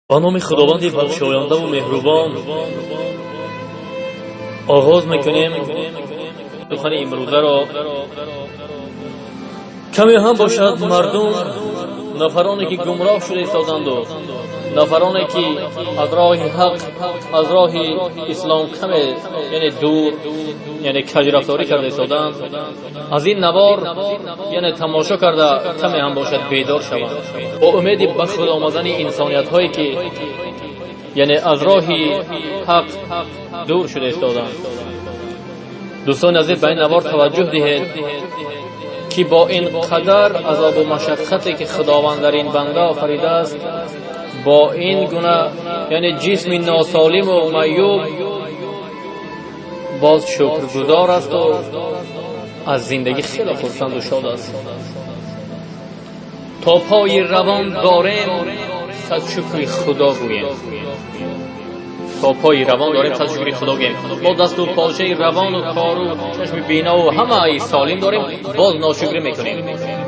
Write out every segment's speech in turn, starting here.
Ба номи Худованди бахшояндаву меҳрубон оғоз мекунем сухани имрӯзаро. Каме ҳам бошад, мардум, нафароне ки гумроҳ шуда истоданду, нафароне ки аз роҳи ҳақ, аз роҳи ислом каме, яъне, дур, яъне каҷрафторӣ карда истоданд, аз ин навор, яъне, тамошо карда, каме ҳам бошад, бедор шаванд, бо умеди ба худ омадани инсониятҳое ки, яъне, аз роҳи ҳақ дур шуда истоданд. Дӯстони азиз, ба ин навор таваҷҷӯҳ диҳед, ки бо ин қадар азобу машаққате ки Худованд дар ин банда офаридааст, бо ин гуна, яъне, ҷисми носолиму маъюб, боз шукргузор асту аз зиндагӣ хеле хурсанду шод аст. То пои равон дорем, сад шукри Худо гӯем. То пои равон дорем, сад шукри Худо гӯем. Мо дасту почаи равону кору чашми бинаву ҳамаи солим дорем, боз ношукрӣ мекунем,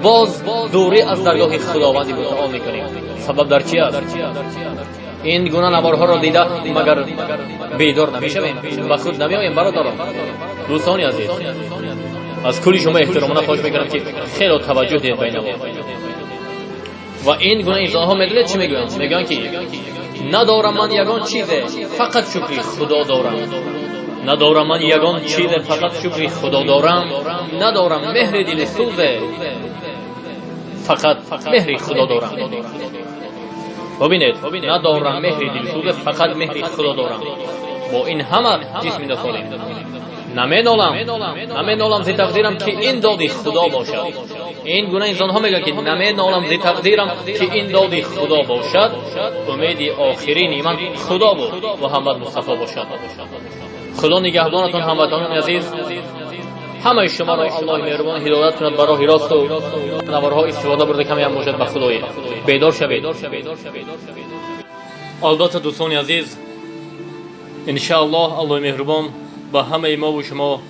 боз дурӣ аз даргоҳи Худованди мутаол мекунем. Сабаб дар чи аст? Ин гуна наворҳоро дида, магар бедор намешавем, ба худ намеоем? Бародарон, дӯстони азиз, аз кулли шумо эҳтиромона хоҳиш мекунам, ки хело таваҷҷӯҳ диҳед ба ин навор. Ва ин гуна инсонҳо, медонед, чӣ мегӯянд? Мегӯянд, ки надорам ман ягон чизе, фақат шукри Худо дорам. Надорам ман ягон чизе, фақат шукри Худо дорам. Надорам меҳри дили сӯзе, фақат меҳри Худо дорам. Бубинед: надорам меҳри дилсӯзе, фақат меҳри Худо дорам. Бо ин ҳама ҷисми носолим наменолам, наменолам зи тақдирам, ки ин доди Худо бошад. Ин гуна инсонҳо мегӯянд, ки наменолам зи тақдирам, ки ин доди Худо бошад. Умеди охирини ман Худо буд, Муҳаммад Мустафо бошад. Худо нигаҳбонатон, ҳамватанони азиз. Ҳамаи шуморо Аллоҳи меҳрубон ҳидоят кунад ба роҳи росту наворҳо истифода бурда, каме ҳам бошад, ба худои бедор шавед. Албатта, дӯстони азиз, иншааллоҳ, Аллоҳи меҳрубон ба ҳамаи мову шумо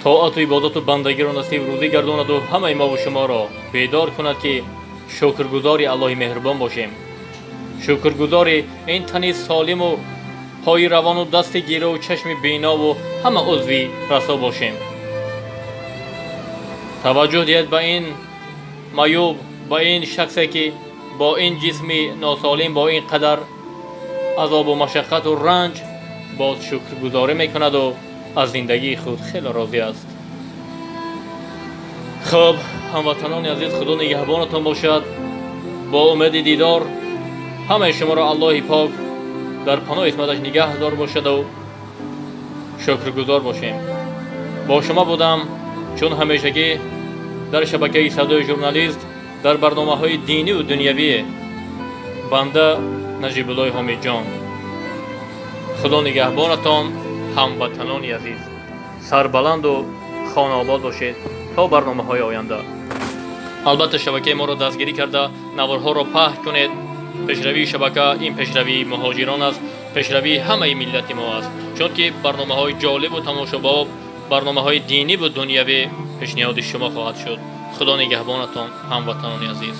тоату ибодату бандагиро насиб рӯзӣ гардонаду ҳамаи мову шуморо бедор кунад, ки шукргузори Аллоҳи меҳрубон бошем, шукргузори ин тани солиму пои равону дасти гираву чашми бинову ҳама узви расо бошем. Таваҷҷӯҳ диҳед ба ин маъюб, ба ин шахсе ки бо ин ҷисми носолим, бо ин қадар азобу машаққату ранҷ боз шукргузорӣ мекунаду аз зиндагии худ хеле розӣ аст. Хуб, ҳамватанони азиз, Худо нигаҳбонатон бошад. Бо умеди дидор, ҳамаи шуморо Аллоҳи пок дар паноҳи исматаш нигаҳ дор бошаду шукргузор бошем. Бо шумо будам, чун ҳамешагӣ, дар шабакаи «Садои журналист», дар барномаҳои диниву дунявӣ банда Наҷибуллои Ҳомидҷон. Худо нигаҳбонатон, ҳамватанони азиз. Сарбаланду хонаобод бошед то барномаҳои оянда. Албатта, шабакаи моро дастгирӣ карда, наворҳоро паҳн кунед. Пешравии шабака ин пешравии муҳоҷирон аст, пешравии ҳамаи миллати мо аст, чунки барномаҳои ҷолибу тамошобоб, барномаҳои диниву дунявӣ пешниҳоди шумо хоҳад шуд. Худо нигаҳбонатон, ҳамватанони азиз.